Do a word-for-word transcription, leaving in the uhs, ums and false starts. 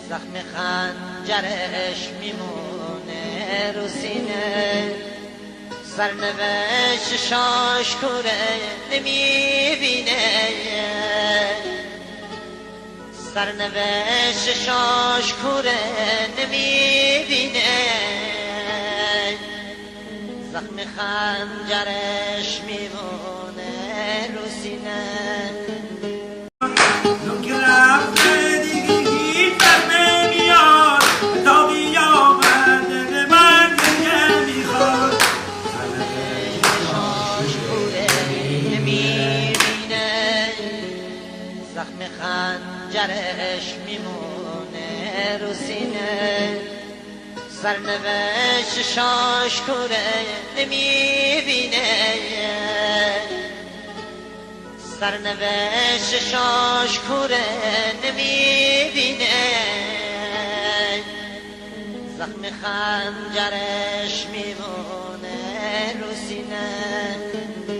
زخم خنجرش میمونه رو سینه، سرنوشت شاش کوره نمی‌بینه، سرنوشت شاش کوره نمی‌بینه، زخم خنجرش میمونه رو سینه. اون که رفته دیگه هیچ بر نمیاد، تا قیامت دل من دیگه می‌خواد. نمی‌بینه، زخم خنجرش میمونه رو سینه، سرنوشت شاش کوره نمی‌بینه، سرنوشت شاش کوره نمی‌بینه، زخم خنجرش میمونه رو سینه.